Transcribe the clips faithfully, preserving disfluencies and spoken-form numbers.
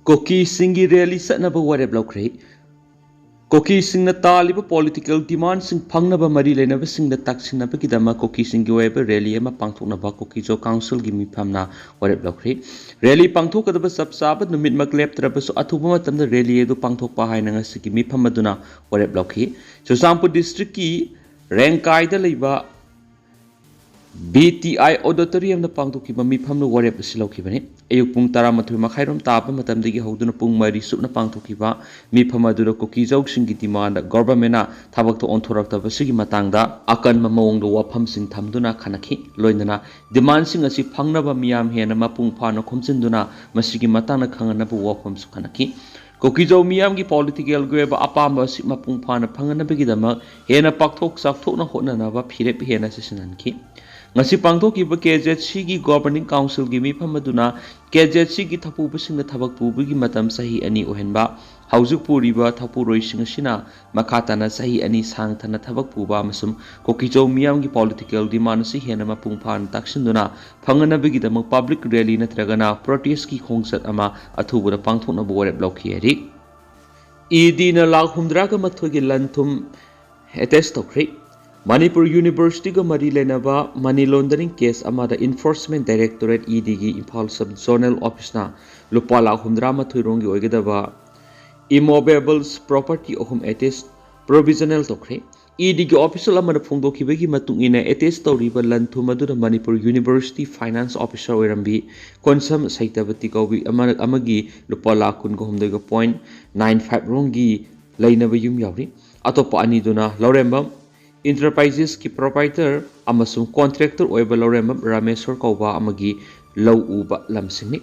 ꯀꯨꯀꯤꯁꯤꯡꯒꯤ rally ꯆꯠꯅꯕ ꯋꯥꯔꯦꯞ ꯂꯧꯈ꯭ꯔꯦ꯫ ꯀꯨꯀꯤꯁꯤꯡꯅ ꯇꯥꯜꯂꯤꯕ ꯄꯣꯂꯤꯇꯤꯀꯦꯜ ꯗꯤꯃꯥꯟꯁꯤꯡ ꯐꯪꯅꯕ ꯃꯔꯤ ꯂꯩꯅꯕꯁꯤꯡꯗ ꯇꯥꯛꯁꯤꯟꯅꯕꯒꯤꯗꯃꯛ ꯀꯨꯀꯤꯁꯤꯡꯒꯤ ꯑꯣꯏꯕ ꯔꯦꯂꯤ ꯑꯃ ꯄꯥꯡꯊꯣꯛꯅꯕ ꯀꯨꯀꯤꯖꯣ ꯀꯥꯎꯟꯁꯤꯜꯒꯤ ꯃꯤꯐꯝꯅ ꯋꯥꯔꯦꯞ ꯂꯧꯈ꯭ꯔꯦ꯫ ꯔꯦꯂꯤ ꯄꯥꯡꯊꯣꯛꯀꯗꯕ ꯆꯞ ꯆꯥꯕ ꯅꯨꯃꯤꯠꯃꯛ ꯂꯦꯞꯇ꯭ꯔꯕꯁꯨ ꯑꯊꯨꯕ ꯃꯇꯝꯗ ꯔꯦꯂꯤ ꯑꯗꯨ ꯄꯥꯡꯊꯣꯛꯄ ꯍꯥꯏꯅ ꯉꯁꯤꯒꯤ ꯃꯤꯐꯝ ꯑꯗꯨꯅ ꯋꯥꯔꯦꯞ ꯂꯧꯈꯤ꯫ ꯆꯨꯔꯆꯥꯟꯄꯨꯔ ꯗꯤꯁꯇ꯭ꯔꯤꯛꯀꯤ ꯔꯦꯡꯀꯥꯏꯗ ꯂꯩꯕ ꯕꯤ ꯇꯤ ꯑꯥꯏ ꯑꯣꯗꯤꯇꯣꯔꯤꯌꯝꯗ ꯄꯥꯡꯊꯣꯛꯈꯤꯕ ꯃꯤꯐꯝꯗ ꯋꯥꯔꯦꯞ ꯑꯁꯤ ꯂꯧꯈꯤꯕꯅꯤ꯫ ꯑꯌꯨꯛ ꯄꯨꯡ ꯇꯔꯥꯃꯥꯊꯣꯏ ꯃꯈꯥꯏꯔꯣꯝ ꯇꯥꯕ ꯃꯇꯝꯗꯒꯤ ꯍꯧꯗꯨꯅ ꯄꯨꯡ ꯃꯔꯤ ꯆꯨꯞꯅ ꯄꯥꯡꯊꯣꯛꯈꯤꯕ ꯃꯤꯐꯝ ꯑꯗꯨꯗ ꯀꯨꯀꯤꯖꯧꯁꯤꯡꯒꯤ ꯗꯤꯃꯥꯟꯗ ꯒꯣꯚꯔꯟꯃꯦꯟꯅ ꯊꯕꯛꯇ ꯑꯣꯟꯊꯣꯔꯛꯇꯕꯁꯤꯒꯤ ꯃꯇꯥꯡꯗ ꯑꯀꯟꯕ ꯃꯑꯣꯡꯗ ꯋꯥꯐꯝꯁꯤꯡ ꯊꯝꯗꯨꯅ ꯈꯟꯅꯈꯤ꯫ ꯂꯣꯏꯅꯅ ꯗꯤꯃꯥꯟꯁꯤꯡ ꯑꯁꯤ ꯐꯪꯅꯕ ꯃꯤꯌꯥꯝ ꯍꯦꯟꯅ ꯃꯄꯨꯡ ꯐꯥꯅ ꯈꯣꯝꯖꯤꯟꯗꯨꯅ ꯃꯁꯤꯒꯤ ꯃꯇꯥꯡꯗ ꯈꯪꯍꯟꯅꯕ ꯋꯥꯐꯝꯁꯨ ꯈꯟꯅꯈꯤ꯫ ꯀꯨꯀꯤꯖꯧ ꯃꯤꯌꯥꯝꯒꯤ ꯄꯣꯂꯤꯇꯤꯀꯦꯜꯒꯤ ꯑꯣꯏꯕ ꯑꯄꯥꯝꯕ ꯑꯁꯤ ꯃꯄꯨꯡ ꯐꯥꯅ ꯐꯪꯍꯟꯅꯕꯒꯤꯗꯃꯛ ꯍꯦꯟꯅ ꯄꯥꯛꯊꯣꯛ ꯆꯥꯎꯊꯣꯛꯅ ꯍꯣꯠꯅꯅꯕ ꯐꯤꯔꯦꯞ ꯍꯦꯟꯅ ꯆꯦꯁꯤꯟꯍꯟꯈꯤ꯫ ꯉꯁꯤ ꯄꯥꯡꯊꯣꯛꯈꯤꯕ ꯀꯦ ꯖꯦꯠ ꯁꯤꯒꯤ ꯒꯣꯚꯔꯅꯤꯡ ꯀꯥꯎꯟꯁꯤꯜꯒꯤ ꯃꯤꯐꯝ ꯑꯗꯨꯅ ꯀꯦ ꯖꯦꯠ ꯁꯤꯒꯤ ꯊꯧꯄꯨꯕꯁꯤꯡꯅ ꯊꯕꯛ ꯄꯨꯕꯒꯤ ꯃꯇꯝ ꯆꯍꯤ ꯑꯅꯤ ꯑꯣꯏꯍꯟꯕ, ꯍꯧꯖꯤꯛ ꯄꯨꯔꯤꯕ ꯊꯧꯄꯨꯔꯣꯏꯁꯤꯡ ꯑꯁꯤꯅ ꯃꯈꯥ ꯇꯥꯅ ꯆꯍꯤ ꯑꯅꯤ ꯁꯥꯡꯊꯅ ꯊꯕꯛ ꯄꯨꯕ ꯑꯃꯁꯨꯡ ꯀꯨꯀꯤꯖꯧ ꯃꯤꯌꯥꯝꯒꯤ ꯄꯣꯂꯤꯇꯤꯀꯦꯜ ꯗꯤꯃꯥꯟ ꯑꯁꯤ ꯍꯦꯟꯅ ꯃꯄꯨꯡ ꯐꯥꯅ ꯇꯥꯛꯁꯤꯟꯗꯨꯅ ꯐꯪꯅꯅꯕꯒꯤꯗꯃꯛ ꯄꯕ꯭ꯂꯤꯛ ꯔꯦꯂꯤ ꯅꯠꯇ꯭ꯔꯒꯅ ꯄ꯭ꯔꯣꯇꯦꯁꯀꯤ ꯈꯣꯡꯆꯠ ꯑꯃ ꯑꯊꯨꯕꯗ ꯄꯥꯡꯊꯣꯛꯅꯕ ꯋꯥꯔꯦꯞ ꯂꯧꯈꯤ ꯍꯥꯏꯔꯤ꯫ ꯏ ꯗꯤꯅ ꯂꯥꯈ ꯍꯨꯝꯗ꯭ꯔꯥꯒ ꯃꯥꯊꯣꯏꯒꯤ ꯂꯟ ꯊꯨꯝ ꯑꯦꯇꯦꯁ ꯇꯧꯈ꯭ꯔꯦ꯫ ꯃꯅꯤꯄꯨꯔ ꯌꯨꯅꯤꯚꯔꯁꯤꯇꯤꯒ ꯃꯔꯤ ꯂꯩꯅꯕ ꯃꯅꯤ ꯂꯣꯟꯗꯔꯤꯡ ꯀꯦꯁ ꯑꯃꯗ enforcement directorate E ꯗꯤꯒꯤ Imphal sub zonal ꯑꯣꯐꯤꯁꯅ ꯂꯨꯄꯥ ꯂꯥꯈ ꯍꯨꯝꯗ꯭ꯔꯥ ꯃꯥꯊꯣꯏ ꯔꯣꯝꯒꯤ ꯑꯣꯏꯒꯗꯕ ꯏꯃꯣꯕꯦꯕꯜꯁ ꯄ꯭ꯔꯣꯄꯔꯇꯤ ꯑꯍꯨꯝ ꯑꯦꯇꯦꯁ ꯄ꯭ꯔꯣꯚꯤꯖꯅꯦꯜ ꯇꯧꯈ꯭ꯔꯦ꯫ ꯏ ꯗꯤꯒꯤ ꯑꯣꯐꯤꯁꯤꯌꯦꯜ ꯑꯃꯅ ꯐꯣꯡꯗꯣꯛꯈꯤꯕꯒꯤ ꯃꯇꯨꯡ ꯏꯟꯅ, ꯑꯦꯇꯦꯁ ꯇꯧꯔꯤꯕ ꯂꯟ ꯊꯨꯝ ꯑꯗꯨꯗ ꯃꯅꯤꯄꯨꯔ ꯌꯨꯅꯤꯚꯔꯁꯤꯇꯤ ꯐꯥꯏꯅꯥꯟꯁ ꯑꯣꯐꯤꯁꯔ ꯑꯣꯏꯔꯝꯕꯤ ꯈꯣꯟꯁꯝ ꯁꯩꯇꯕꯇꯤ ꯀꯧꯕꯤ ꯑꯃ-, ꯑꯃꯒꯤ ꯂꯨꯄꯥ ꯂꯥꯈ ꯀꯨꯟꯒ ꯍꯨꯝꯗꯣꯏꯒ ꯄꯣꯏꯟ ꯅꯥꯏꯟ ꯐꯥꯏꯚ ꯔꯣꯝꯒꯤ ꯂꯩꯅꯕ ꯌꯨꯝ ꯌꯥꯎꯔꯤ꯫ ꯑꯇꯣꯞꯄ ꯑꯅꯤꯗꯨꯅ ꯂꯧꯔꯦꯝꯕꯝ ꯏꯟꯇꯔꯄ꯭ꯔꯥꯏꯖꯦꯁꯀꯤ ꯄ꯭ꯔꯣꯄꯥꯏꯇꯔ ꯑꯃꯁꯨꯡ ꯀꯣꯟꯇ꯭ꯔꯦꯛꯇꯔ ꯑꯣꯏꯕ ꯂꯧꯔꯦꯝꯕꯝ ꯔꯥꯃꯦꯁꯣꯔ ꯀꯧꯕ ꯑꯃꯒꯤ ꯂꯧ ꯎꯕ ꯂꯝꯁꯤꯡꯅꯤ꯫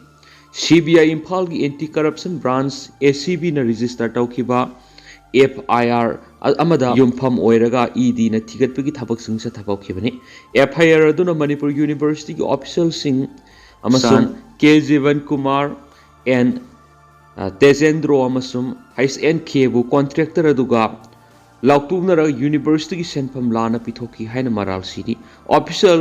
ꯁꯤ ꯕꯤ ꯑꯥꯏ ꯏꯝꯐꯥꯜꯒꯤ ꯑꯦꯟꯇꯤ ꯀꯔꯞꯁꯟ ꯕ꯭ꯔꯥꯟꯁ, ꯑꯦ ꯁꯤ ꯕꯤꯅ ꯔꯦꯖꯤꯁꯇꯔ ꯇꯧꯈꯤꯕ ꯑꯦꯐ ꯑꯥꯏ ꯑꯥꯔ ꯑ-, ꯑꯃꯗ ꯌꯨꯝꯐꯝ ꯑꯣꯏꯔꯒ ꯏ ꯗꯤꯅ ꯊꯤꯒꯠꯄꯒꯤ ꯊꯕꯛꯁꯤꯡ ꯆꯠꯊꯕ ꯍꯧꯈꯤꯕꯅꯤ꯫ ꯑꯦꯐ ꯑꯥꯏ ꯑꯥꯔ ꯑꯗꯨꯅ ꯃꯅꯤꯄꯨꯔ ꯌꯨꯅꯤꯚꯔꯁꯤꯇꯤꯒꯤ ꯑꯣꯐꯤꯁꯤꯌꯦꯜꯁꯤꯡ ꯑꯃꯁꯨꯡ ꯁꯥꯟ ꯀꯦ ꯖꯤꯕꯟ ꯀꯨꯃꯥꯔ ꯑꯦꯟ ꯑ, ꯇꯦꯖꯦꯟꯗ꯭ꯔꯣ ꯑꯃꯁꯨꯡ ꯍꯩꯁ ꯑꯦꯟ ꯈꯦꯕꯨ ꯀꯣꯟꯇ꯭ꯔꯦꯛꯇꯔ ꯑꯗꯨꯒ ꯂꯥꯎꯊꯣꯛꯅꯔꯒ ꯌꯨꯅꯤꯚꯔꯁꯤꯇꯤꯒꯤ ꯁꯦꯟꯐꯝ ꯂꯥꯟꯅ ꯄꯤꯊꯣꯛꯈꯤ ꯍꯥꯏꯅ ꯃꯔꯥꯜ ꯁꯤꯔꯤ꯫ ꯑꯣꯐꯤꯁꯤꯌꯦꯜ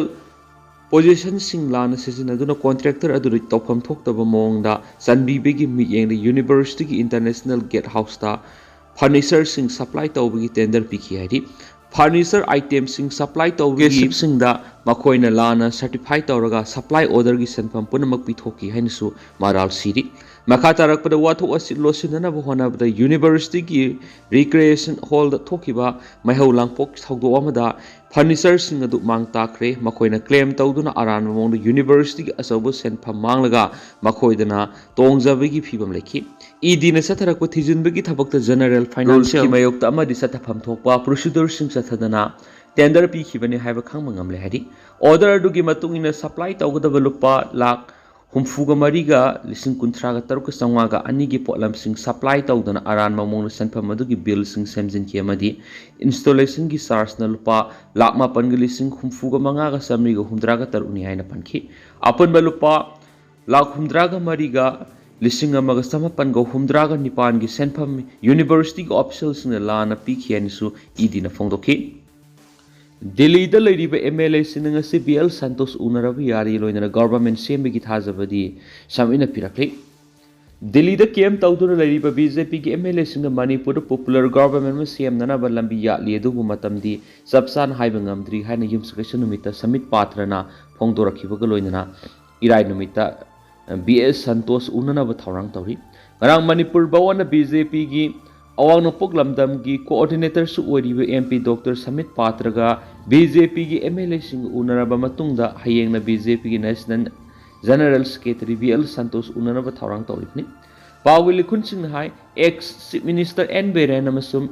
ꯄꯣꯖꯤꯁꯟꯁꯤꯡ ꯂꯥꯟꯅ ꯁꯤꯖꯤꯟꯅꯗꯨꯅ ꯀꯣꯟꯇ꯭ꯔꯦꯛꯇꯔ ꯑꯗꯨꯗ ꯇꯧꯐꯝ ꯊꯣꯛꯇꯕ ꯃꯑꯣꯡꯗ ꯆꯥꯟꯕꯤꯕꯒꯤ ꯃꯤꯠꯌꯦꯡꯗ ꯌꯨꯅꯤꯚꯔꯁꯤꯇꯤꯒꯤ ꯏꯟꯇꯔꯅꯦꯁꯅꯦꯜ ꯒꯦꯠ ꯍꯥꯎꯁꯇ ꯐꯔꯅꯤꯆꯔꯁꯤꯡ ꯁꯄ꯭ꯂꯥꯏ ꯇꯧꯕꯒꯤ ꯇꯦꯟꯗꯔ ꯄꯤꯈꯤ ꯍꯥꯏꯔꯤ꯫ ꯐꯔꯅꯤꯆꯔ ꯑꯥꯏꯇꯦꯝꯁꯤꯡ ꯁꯄ꯭ꯂꯥꯏ ꯇꯧꯕꯒꯤ ꯁꯤꯞꯁꯤꯡꯗ ꯃꯈꯣꯏꯅ ꯂꯥꯟꯅ ꯁꯔꯇꯤꯐꯥꯏ ꯇꯧꯔꯒ ꯁꯄ꯭ꯂꯥꯏ ꯑꯣꯔꯗꯔꯒꯤ ꯁꯦꯟꯐꯝ ꯄꯨꯝꯅꯃꯛ ꯄꯤꯊꯣꯛꯈꯤ ꯍꯥꯏꯅꯁꯨ ꯃꯔꯥꯜ ꯁꯤꯔꯤ꯫ ꯃꯈꯥ ꯇꯥꯔꯛꯄꯗ ꯋꯥꯊꯣꯛ ꯑꯁꯤ ꯂꯣꯠꯁꯤꯟꯅꯅꯕ ꯍꯣꯠꯅꯕꯗ ꯌꯨꯅꯤꯚꯔꯁꯤꯇꯤꯒꯤ ꯔꯤꯀ꯭ꯔꯤꯌꯦꯁꯟ ꯍꯣꯜꯗ ꯊꯣꯛꯈꯤꯕ ꯃꯩꯍꯧ ꯂꯥꯡꯄꯣꯛ ꯊꯧꯗꯣꯛ ꯑꯃꯗ ꯐꯔꯅꯤꯆꯔꯁꯤꯡ ꯑꯗꯨ ꯃꯥꯡ ꯇꯥꯛꯈ꯭ꯔꯦ꯫ ꯃꯈꯣꯏꯅ ꯀ꯭ꯂꯦꯝ ꯇꯧꯗꯨꯅ ꯑꯔꯥꯟꯕ ꯃꯑꯣꯡꯗ ꯌꯨꯅꯤꯚꯔꯁꯤꯇꯤꯒꯤ ꯑꯆꯧꯕ ꯁꯦꯟꯐꯝ ꯃꯥꯡꯂꯒ ꯃꯈꯣꯏꯗꯅ ꯇꯣꯡꯖꯕꯒꯤ ꯐꯤꯚꯝ ꯂꯩꯈꯤ꯫ ꯏ ꯗꯤꯅ ꯆꯠꯊꯔꯛꯄ ꯊꯤꯖꯤꯟꯕꯒꯤ ꯊꯕꯛꯇ ꯖꯦꯅꯔꯦꯜ ꯐꯥꯏꯅꯥꯟꯁꯤꯌꯦꯜ ꯃꯥꯌꯣꯛꯇ ꯑꯃꯗꯤ ꯆꯠꯊꯐꯝ ꯊꯣꯛꯄ ꯄ꯭ꯔꯣꯁꯤꯗ꯭ꯌꯨꯔꯁꯤꯡ ꯆꯠꯊꯗꯅ ꯇꯦꯟꯗꯔ ꯄꯤꯈꯤꯕꯅꯤ ꯍꯥꯏꯕ ꯈꯪꯕ ꯉꯝꯂꯦ ꯍꯥꯏꯔꯤ꯫ ꯑꯣꯔꯗꯔ ꯑꯗꯨꯒꯤ ꯃꯇꯨꯡ ꯏꯟꯅ ꯁꯄ꯭ꯂꯥꯏ ꯇꯧꯒꯗꯕ ꯂꯨꯄꯥ ꯂꯥꯈ ꯍꯨꯝꯐꯨꯒ ꯃꯔꯤꯒ ꯂꯤꯁꯤꯡ ꯀꯨꯟꯊ꯭ꯔꯥꯒ ꯇꯔꯨꯛꯀ ꯆꯥꯝꯃꯉꯥꯒ ꯑꯅꯤꯒꯤ ꯄꯣꯠꯂꯝꯁꯤꯡ ꯁꯄ꯭ꯂꯥꯏ ꯇꯧꯗꯨꯅ ꯑꯔꯥꯟꯕ ꯃꯑꯣꯡꯗ ꯁꯦꯟꯐꯝ ꯑꯗꯨꯒꯤ ꯕꯤꯜꯁꯤꯡ ꯁꯦꯝꯖꯤꯟꯈꯤ ꯑꯃꯗꯤ ꯏꯟꯁꯇꯣꯂꯦꯁꯟꯒꯤ ꯆꯥꯔꯖꯅ ꯂꯨꯄꯥ ꯂꯥꯈ ꯃꯥꯄꯟꯒ ꯂꯤꯁꯤꯡ ꯍꯨꯝꯐꯨꯒ ꯃꯉꯥꯒ ꯆꯥꯃꯔꯤꯒ ꯍꯨꯝꯗ꯭ꯔꯥꯒ ꯇꯔꯨꯛꯅꯤ ꯍꯥꯏꯅ ꯄꯟꯈꯤ꯫ ꯑꯄꯨꯟꯕ ꯂꯨꯄꯥ ꯂꯥꯈ ꯍꯨꯝꯗ꯭ꯔꯥꯒ ꯃꯔꯤꯒ ꯂꯤꯁꯤꯡ ꯑꯃꯒ ꯆꯃꯥꯄꯟꯒ ꯍꯨꯝꯗ꯭ꯔꯥꯒ ꯅꯤꯄꯥꯟꯒꯤ ꯁꯦꯟꯐꯝ ꯌꯨꯅꯤꯚꯔꯁꯤꯇꯤꯒꯤ ꯑꯣꯐꯤꯁꯤꯌꯦꯜꯁꯤꯡꯅ ꯂꯥꯟꯅ ꯄꯤꯈꯤ ꯍꯥꯏꯅꯁꯨ ꯏ ꯗꯤꯅ ꯐꯣꯡꯗꯣꯛꯈꯤ꯫ ꯗꯤꯜꯂꯤꯗ ꯂꯩꯔꯤꯕ ꯑꯦꯝ ꯑꯦꯜ ꯑꯦꯁꯤꯡꯅ ꯉꯁꯤ ꯕꯤ ꯑꯦꯜ ꯁꯟꯇꯣꯁ ꯎꯅꯔꯕ ꯌꯥꯔꯤ ꯂꯣꯏꯅꯅ ꯒꯚꯔꯟꯃꯦꯟꯠ ꯁꯦꯝꯕꯒꯤ ꯊꯥꯖꯕꯗꯤ ꯁꯝꯏꯅ ꯄꯤꯔꯛꯂꯤ꯫ ꯗꯤꯜꯂꯤꯗ ꯀꯦꯝꯞ ꯇꯧꯗꯨꯅ ꯂꯩꯔꯤꯕ ꯕꯤ ꯖꯦ ꯄꯤꯒꯤ ꯑꯦꯝ ꯑꯦꯜ ꯑꯦꯁꯤꯡꯅ ꯃꯅꯤꯄꯨꯔꯗ ꯄꯣꯄꯨꯂꯔ ꯒꯚꯔꯟꯃꯦꯟꯠ ꯑꯃ ꯁꯦꯝꯅꯅꯕ ꯂꯝꯕꯤ ꯌꯥꯠꯂꯤ, ꯑꯗꯨꯕꯨ ꯃꯇꯝꯗꯤ ꯆꯞ ꯆꯥꯅ ꯍꯥꯏꯕ ꯉꯝꯗ꯭ꯔꯤ ꯍꯥꯏꯅ ꯌꯨꯝꯁꯀꯩꯁ ꯅꯨꯃꯤꯠꯇ ꯁꯃꯤꯠ ꯄꯥꯇ꯭ꯔꯅ ꯐꯣꯡꯗꯣꯔꯛꯈꯤꯕꯒ ꯂꯣꯏꯅꯅ ꯏꯔꯥꯏ ꯅꯨꯃꯤꯠꯇ ꯕꯤ ꯑꯦꯁ ꯁꯟꯇꯣꯁ ꯎꯅꯅꯕ ꯊꯧꯔꯥꯡ ꯇꯧꯔꯤ꯫ ꯉꯔꯥꯡ ꯃꯅꯤꯄꯨꯔ ꯚꯋꯟꯗ ꯕꯤ ꯖꯦ ꯄꯤꯒꯤ ꯑꯋꯥꯡ ꯅꯣꯡꯄꯣꯛ ꯂꯝꯗꯝꯒꯤ ꯀꯣꯑꯣꯔꯗꯤꯅꯦꯇꯔꯁꯨ ꯑꯣꯏꯔꯤꯕ ꯑꯦꯝ ꯄꯤ ꯗꯣꯛꯇꯔ ꯁꯃꯤꯠ ꯄꯥꯇ꯭ꯔꯒ ꯕꯤ ꯖꯦ ꯄꯤꯒꯤ ꯑꯦꯝ ꯑꯦꯜ ꯑꯦꯁꯤꯡꯒ ꯎꯅꯔꯕ ꯃꯇꯨꯡꯗ ꯍꯌꯦꯡꯅ ꯕꯤ ꯖꯦ ꯄꯤꯒꯤ national general secretary B L Santhosh ꯎꯅꯅꯕ ꯊꯧꯔꯥꯡ ꯇꯧꯔꯤꯕꯅꯤ꯫ ꯄꯥꯎꯒꯤ ꯂꯤꯈꯨꯟꯁꯤꯡꯅ ꯍꯥꯏ, ex chief minister N Biren ꯑꯃꯁꯨꯡ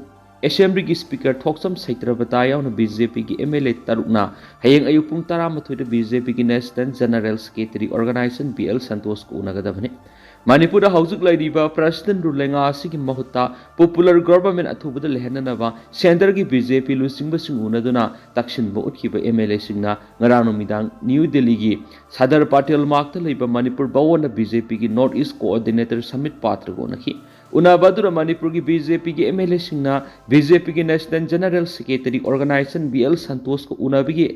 ꯑꯦꯁꯦꯝꯕ꯭ꯂꯤꯒꯤ ꯁ꯭ꯄꯤꯀꯔ ꯊꯣꯛꯆꯝ ꯁꯩꯇ꯭ꯔꯕꯇꯥ ꯌꯥꯎꯅ ꯕꯤ ꯖꯦ ꯄꯤꯒꯤ ꯑꯦꯝ ꯑꯦꯜ ꯑꯦ ꯇꯔꯨꯛꯅ ꯍꯌꯦꯡ ꯑꯌꯨꯛ ꯄꯨꯡ ꯇꯔꯥꯃꯥꯊꯣꯏꯗ ꯕꯤ ꯖꯦ ꯄꯤꯒꯤ national general secretary organisation B L ꯁꯟꯇꯣꯁꯀ ꯎꯅꯒꯗꯕꯅꯤ꯫ ꯃꯅꯤꯄꯨꯔꯗ ꯍꯧꯖꯤꯛ ꯂꯩꯔꯤꯕ ꯄ꯭ꯔꯁꯤꯗꯦꯟꯠ ꯔꯨꯜ ꯂꯩꯉꯥꯛ ꯑꯁꯤꯒꯤ ꯃꯍꯨꯠꯇ ꯄꯣꯄꯨꯂꯔ ꯒꯚꯔꯟꯃꯦꯟꯠ ꯑꯊꯨꯕꯗ ꯂꯩꯍꯟꯅꯅꯕ ꯁꯦꯟꯇꯔꯒꯤ ꯕꯤ ꯖꯦ ꯄꯤ ꯂꯨꯆꯤꯡꯕꯁꯤꯡ ꯎꯅꯗꯨꯅ ꯇꯛꯁꯤꯟꯕ ꯎꯠꯈꯤꯕ ꯑꯦꯝ ꯑꯦꯜ ꯑꯦꯁꯤꯡꯅ ꯉꯔꯥꯡ ꯅꯨꯃꯤꯗꯥꯡ ꯅ꯭ꯌꯨ ꯗꯤꯜꯂꯤꯒꯤ ꯁꯗꯔ ꯄꯇꯦꯜ ꯃꯥꯔꯛꯇ ꯂꯩꯕ ꯃꯅꯤꯄꯨꯔ ꯚꯋꯟꯗ ꯕꯤ ꯖꯦ ꯄꯤꯒꯤ ꯅꯣꯔꯠ ꯏꯁ ꯀꯣꯑꯣꯔꯗꯤꯅꯦꯇꯔ ꯁꯃꯤꯠ ꯄꯥꯇ꯭ꯔꯒ ꯎꯅꯈꯤ꯫ ꯎꯅꯕ ꯑꯗꯨꯗ ꯃꯅꯤꯄꯨꯔꯒꯤ ꯕꯤ ꯖꯦ ꯄꯤꯒꯤ ꯑꯦꯝ ꯑꯦꯜ ꯑꯦꯁꯤꯡꯅ ꯕꯤ ꯖꯦ ꯄꯤꯒꯤ national general secretary organisation B L ꯁꯟꯇꯣꯁꯀ ꯎꯅꯕꯒꯤ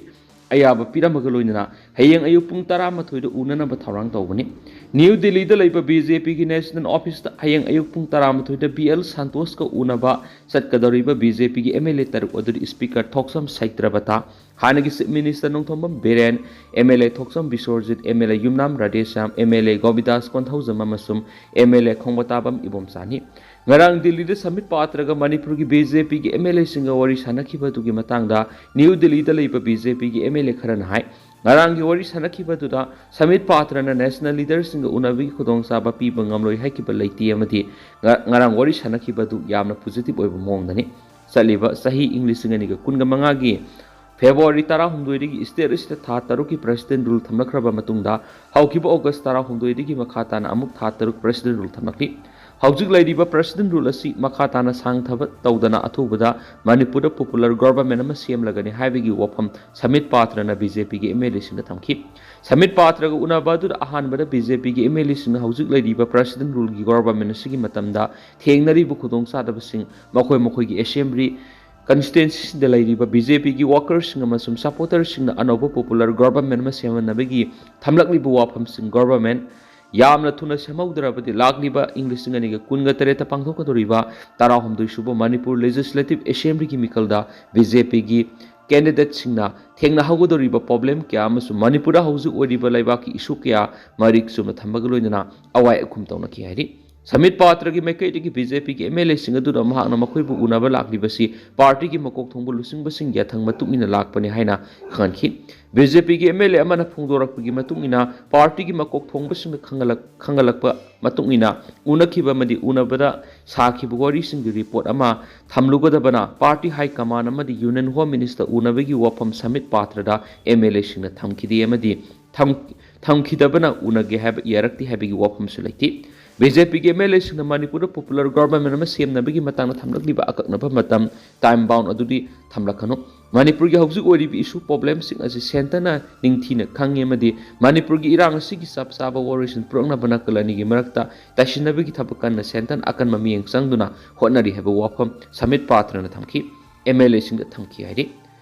ꯑꯌꯥꯕ ꯄꯤꯔꯝꯕꯒ ꯂꯣꯏꯅꯅ ꯍꯌꯦꯡ ꯑꯌꯨꯛ ꯄꯨꯡ ꯇꯔꯥꯃꯥꯊꯣꯏꯗ ꯎꯅꯅꯕ ꯊꯧꯔꯥꯡ ꯇꯧꯕꯅꯤ꯫ ꯅ꯭ꯌꯨ ꯗꯤꯜꯂꯤꯗ ꯂꯩꯕ ꯕꯤ ꯖꯦ ꯄꯤꯒꯤ ꯅꯦꯁꯅꯦꯜ ꯑꯣꯐꯤꯁꯇ ꯍꯌꯦꯡ ꯑꯌꯨꯛ ꯄꯨꯡ ꯇꯔꯥꯃꯥꯊꯣꯏꯗ ꯕꯤ ꯑꯦꯜ ꯁꯟꯇꯣꯁꯀ ꯎꯅꯕ ꯆꯠꯀꯗꯧꯔꯤꯕ ꯕꯤ ꯖꯦ ꯄꯤꯒꯤ ꯑꯦꯝ ꯑꯦꯜ ꯑꯦ ꯇꯔꯨꯛ ꯑꯗꯨꯗꯤ ꯁ꯭ꯄꯤꯀꯔ ꯊꯣꯛꯆꯝ ꯁꯩꯇ꯭ꯔꯕꯇꯥ, ꯍꯥꯟꯅꯒꯤ chief minister Nongthombam Biren, M L A Thokchom Biswajit, M L A Yumnam Radheshyam, M L A Gobindas Konthoujam ꯑꯃꯁꯨꯡ ꯑꯦꯝ ꯑꯦꯜ ꯑꯦ ꯈꯣꯡꯕꯇꯥꯕꯝ ꯏꯕꯣꯝꯆꯥꯅꯤ꯫ ꯉꯔꯥꯡ ꯗꯤꯜꯂꯤꯗ ꯁꯃꯤꯠ ꯄꯥꯇ꯭ꯔꯒ ꯃꯅꯤꯄꯨꯔꯒꯤ ꯕꯤ ꯖꯦ ꯄꯤꯒꯤ ꯑꯦꯝ ꯑꯦꯜ ꯑꯦꯁꯤꯡꯒ ꯋꯥꯔꯤ ꯁꯥꯟꯅꯈꯤꯕ ꯑꯗꯨꯒꯤ ꯃꯇꯥꯡꯗ ꯅ꯭ꯌꯨ ꯗꯤꯜꯂꯤꯗ ꯂꯩꯕ ꯕꯤ ꯖꯦ ꯄꯤꯒꯤ ꯑꯦꯝ ꯑꯦꯜ ꯑꯦ ꯈꯔꯅ ꯍꯥꯏ, ꯉꯔꯥꯡꯒꯤ ꯋꯥꯔꯤ ꯁꯥꯟꯅꯈꯤꯕ ꯑꯗꯨꯗ ꯁꯃꯤꯠ ꯄꯥꯇ꯭ꯔꯅ ꯅꯦꯁꯅꯦꯜ ꯂꯤꯗꯔꯁꯤꯡꯒ ꯎꯅꯕꯒꯤ ꯈꯨꯗꯣꯡꯆꯥꯕ ꯄꯤꯕ ꯉꯝꯂꯣꯏ ꯍꯥꯏꯈꯤꯕ ꯂꯩꯇꯦ ꯑꯃꯗꯤ ꯉ-, ꯉꯔꯥꯡ ꯋꯥꯔꯤ ꯁꯥꯟꯅꯈꯤꯕ ꯑꯗꯨ ꯌꯥꯝꯅ ꯄꯣꯖꯤꯇꯤꯚ ꯑꯣꯏꯕ ꯃꯑꯣꯡꯗꯅꯤ꯫ ꯆꯠꯂꯤꯕ ꯆꯍꯤ ꯏꯪ ꯂꯤꯁꯤꯡ ꯑꯅꯤꯒ ꯀꯨꯟꯒ ꯃꯉꯥꯒꯤ ꯐꯦꯕ꯭ꯔꯨꯋꯥꯔꯤ ꯇꯔꯥꯍꯨꯝꯗꯣꯏꯗꯒꯤ ꯁ꯭ꯇꯦꯠ ꯑꯁꯤꯗ ꯊꯥ ꯇꯔꯨꯛꯀꯤ ꯄ꯭ꯔꯦꯁꯤꯗꯦꯟ ꯔꯨꯜ ꯊꯝꯂꯛꯈ꯭ꯔꯕ ꯃꯇꯨꯡꯗ, ꯍꯧꯈꯤꯕ ꯑꯣꯒꯁ ꯇꯔꯥꯍꯨꯝꯗꯣꯏꯗꯒꯤ ꯃꯈꯥ ꯇꯥꯅ ꯑꯃꯨꯛ ꯊꯥ ꯇꯔꯨꯛ ꯄ꯭ꯔꯦꯁꯤꯗꯦꯟ ꯔꯨꯜ ꯊꯝꯂꯛꯂꯤ꯫ ꯍꯧꯖꯤꯛ ꯂꯩꯔꯤꯕ ꯄ꯭ꯔꯦꯁꯤꯗꯦꯟ ꯔꯨꯜ ꯑꯁꯤ ꯃꯈꯥ ꯇꯥꯅ ꯁꯥꯡꯊꯕ ꯇꯧꯗꯅ ꯑꯊꯨꯕꯗ ꯃꯅꯤꯄꯨꯔꯗ ꯄꯣꯄꯨꯂꯔ ꯒꯣꯚꯔꯟꯃꯦꯟ ꯑꯃ ꯁꯦꯝꯂꯒꯅꯤ ꯍꯥꯏꯕꯒꯤ ꯋꯥꯐꯝ ꯁꯃꯤꯠ ꯄꯥꯇ꯭ꯔꯅ ꯕꯤ ꯖꯦ ꯄꯤꯒꯤ ꯑꯦꯝ ꯑꯦꯜ ꯑꯦꯁꯤꯡꯗ ꯊꯝꯈꯤ꯫ ꯁꯃꯤꯠ ꯄꯥꯇ꯭ꯔꯒ ꯎꯅꯕ ꯑꯗꯨꯗ ꯑꯍꯥꯟꯕꯗ ꯕꯤ ꯖꯦ ꯄꯤꯒꯤ ꯑꯦꯝ ꯑꯦꯜ ꯑꯦꯁꯤꯡꯅ ꯍꯧꯖꯤꯛ ꯂꯩꯔꯤꯕ ꯄ꯭ꯔꯦꯁꯤꯗꯦꯟ ꯔꯨꯜꯒꯤ ꯒꯣꯚꯔꯟꯃꯦꯟ ꯑꯁꯤꯒꯤ ꯃꯇꯝꯗ ꯊꯦꯡꯅꯔꯤꯕ ꯈꯨꯗꯣꯡꯆꯥꯗꯕꯁꯤꯡ, ꯃꯈꯣꯏ ꯃꯈꯣꯏꯒꯤ ꯑꯦꯁꯦꯝꯕ꯭ꯂꯤ ꯀꯟꯁꯇꯤꯇ꯭ꯋꯦꯟꯁꯤꯁꯤꯡꯗ ꯂꯩꯔꯤꯕ ꯕꯤ ꯖꯦ ꯄꯤꯒꯤ ꯋꯥꯀꯔꯁꯤꯡ ꯑꯃꯁꯨꯡ ꯁꯄꯣꯔꯇꯔꯁꯤꯡꯅ ꯑꯅꯧꯕ ꯄꯣꯄꯨꯂꯔ ꯒꯣꯚꯔꯟꯃꯦꯟ ꯑꯃ ꯁꯦꯝꯍꯟꯅꯕꯒꯤ ꯊꯝꯂꯛꯂꯤꯕ ꯋꯥꯐꯝꯁꯤꯡ ꯒꯣꯚꯔꯟꯃꯦꯟ ꯌꯥꯝꯅ ꯊꯨꯅ ꯁꯦꯝꯍꯧꯗ꯭ꯔꯕꯗꯤ ꯂꯥꯛꯂꯤꯕ ꯏꯪ ꯂꯤꯁꯤꯡ ꯑꯅꯤꯒ ꯀꯨꯟꯒ ꯇꯔꯦꯠꯇ ꯄꯥꯡꯊꯣꯛꯀꯗꯧꯔꯤꯕ ꯇꯔꯥꯍꯨꯝꯗꯣꯏ ꯁꯨꯕ ꯃꯅꯤꯄꯨꯔ ꯂꯦꯖꯤꯁꯂꯦꯇꯤꯚ ꯑꯦꯁꯦꯝꯕ꯭ꯂꯤꯒꯤ ꯃꯤꯈꯜꯗ ꯕꯤ ꯖꯦ ꯄꯤꯒꯤ ꯀꯦꯟꯗꯤꯗꯦꯠꯁꯤꯡꯅ ꯊꯦꯡꯅꯍꯧꯒꯗꯧꯔꯤꯕ ꯄ꯭ꯔꯣꯕ꯭ꯂꯦꯝ ꯀꯌꯥ ꯑꯃꯁꯨꯡ ꯃꯅꯤꯄꯨꯔꯗ ꯍꯧꯖꯤꯛ ꯑꯣꯏꯔꯤꯕ ꯂꯩꯕꯥꯛꯀꯤ ꯏꯁꯨ ꯀꯌꯥ ꯃꯔꯤꯛ ꯆꯨꯝꯅ ꯊꯝꯕꯒ ꯂꯣꯏꯅꯅ ꯑꯋꯥꯏ ꯑꯈꯨꯝ ꯇꯧꯅꯈꯤ ꯍꯥꯏꯔꯤ꯫ ꯁꯃꯤꯠ ꯄꯥꯇ꯭ꯔꯒꯤ ꯃꯥꯏꯀꯩꯗꯒꯤ ꯕꯤ ꯖꯦ ꯄꯤꯒꯤ ꯑꯦꯝ ꯑꯦꯜ ꯑꯦꯁꯤꯡ ꯑꯗꯨꯅ ꯃꯍꯥꯛꯅ ꯃꯈꯣꯏꯕꯨ ꯎꯅꯕ ꯂꯥꯛꯂꯤꯕꯁꯤ ꯄꯥꯔꯇꯤꯒꯤ ꯃꯀꯣꯛ ꯊꯣꯡꯕ ꯂꯨꯆꯤꯡꯕꯁꯤꯡꯒꯤ ꯌꯥꯊꯪ ꯃꯇꯨꯡ ꯏꯟꯅ ꯂꯥꯛꯄꯅꯤ ꯍꯥꯏꯅ ꯈꯪꯍꯟꯈꯤ꯫ ꯕꯤ ꯖꯦ ꯄꯤꯒꯤ ꯑꯦꯝ ꯑꯦꯜ ꯑꯦ ꯑꯃꯅ ꯐꯣꯡꯗꯣꯔꯛꯄꯒꯤ ꯃꯇꯨꯡ ꯏꯟꯅ ꯄꯥꯔꯇꯤꯒꯤ ꯃꯀꯣꯛ ꯊꯣꯡꯕꯁꯤꯡꯅ ꯈꯪꯍꯜꯂꯛ-, ꯈꯪꯍꯜꯂꯛꯄ ꯃꯇꯨꯡ ꯏꯟꯅ ꯎꯅꯈꯤꯕ ꯑꯃꯗꯤ ꯎꯅꯕꯗ ꯁꯥꯈꯤꯕ ꯋꯥꯔꯤꯁꯤꯡꯒꯤ ꯔꯤꯄꯣꯔꯠ ꯑꯃ ꯊꯝꯂꯨꯒꯗꯕꯅ ꯄꯥꯔꯇꯤ ꯍꯥꯏ ꯀꯃꯥꯟ ꯑꯃꯗꯤ ꯌꯨꯅꯤꯌꯟ ꯍꯣꯝ ꯃꯤꯅꯤꯁꯇꯔ ꯎꯅꯕꯒꯤ ꯋꯥꯐꯝ ꯁꯃꯤꯠ ꯄꯥꯇ꯭ꯔꯗ ꯑꯦꯝ ꯑꯦꯜ ꯑꯦꯁꯤꯡꯅ ꯊꯝꯈꯤꯗꯦ ꯑꯃꯗꯤ ꯊꯝ-, ꯊꯝꯈꯤꯗꯕꯅ ꯎꯅꯒꯦ ꯍꯥꯏꯕ ꯌꯥꯔꯛꯇꯦ ꯍꯥꯏꯕꯒꯤ ꯋꯥꯐꯝꯁꯨ ꯂꯩꯇꯦ꯫ ꯕꯤ ꯖꯦ ꯄꯤꯒꯤ ꯑꯦꯝ ꯑꯦꯜ ꯑꯦꯁꯤꯡꯅ ꯃꯅꯤꯄꯨꯔꯗ ꯄꯣꯄꯨꯂꯔ ꯒꯣꯚꯔꯟꯃꯦꯟ ꯑꯃ ꯁꯦꯝꯅꯕꯒꯤ ꯃꯇꯥꯡꯗ ꯊꯝꯂꯛꯂꯤꯕ ꯑꯀꯛꯅꯕ ꯃꯇꯝ, ꯇꯥꯏꯝ ꯕꯥꯎꯟ ꯑꯗꯨꯗꯤ ꯊꯝꯂꯛꯀꯅꯨ꯫ ꯃꯅꯤꯄꯨꯔꯒꯤ ꯍꯧꯖꯤꯛ ꯑꯣꯏꯔꯤꯕ ꯏꯁꯨ ꯄ꯭ꯔꯣꯕ꯭ꯂꯦꯝꯁꯤꯡ ꯑꯁꯤ ꯁꯦꯟꯇꯔꯅ ꯅꯤꯡꯊꯤꯅ ꯈꯪꯉꯤ ꯑꯃꯗꯤ ꯃꯅꯤꯄꯨꯔꯒꯤ ꯏꯔꯥꯡ ꯑꯁꯤꯒꯤ ꯆꯞ ꯆꯥꯕ ꯋꯥꯔꯣꯏꯁꯤꯟ ꯄꯨꯔꯛꯅꯕ ꯅꯥꯀꯜ ꯑꯅꯤꯒꯤ ꯃꯔꯛꯇ ꯇꯥꯏꯁꯤꯟꯅꯕꯒꯤ ꯊꯕꯛ ꯀꯟꯅ ꯁꯦꯟꯇꯔꯅ ꯑꯀꯟꯕ ꯃꯤꯠꯌꯦꯡ ꯆꯪꯗꯨꯅ ꯍꯣꯠꯅꯔꯤ ꯍꯥꯏꯕ ꯋꯥꯐꯝ ꯁꯃꯤꯠ ꯄꯥꯇ꯭ꯔꯅ ꯊꯝꯈꯤ, ꯑꯦꯝ ꯑꯦꯜ ꯑꯦꯁꯤꯡꯗ ꯊꯝꯈꯤ ꯍꯥꯏꯔꯤ꯫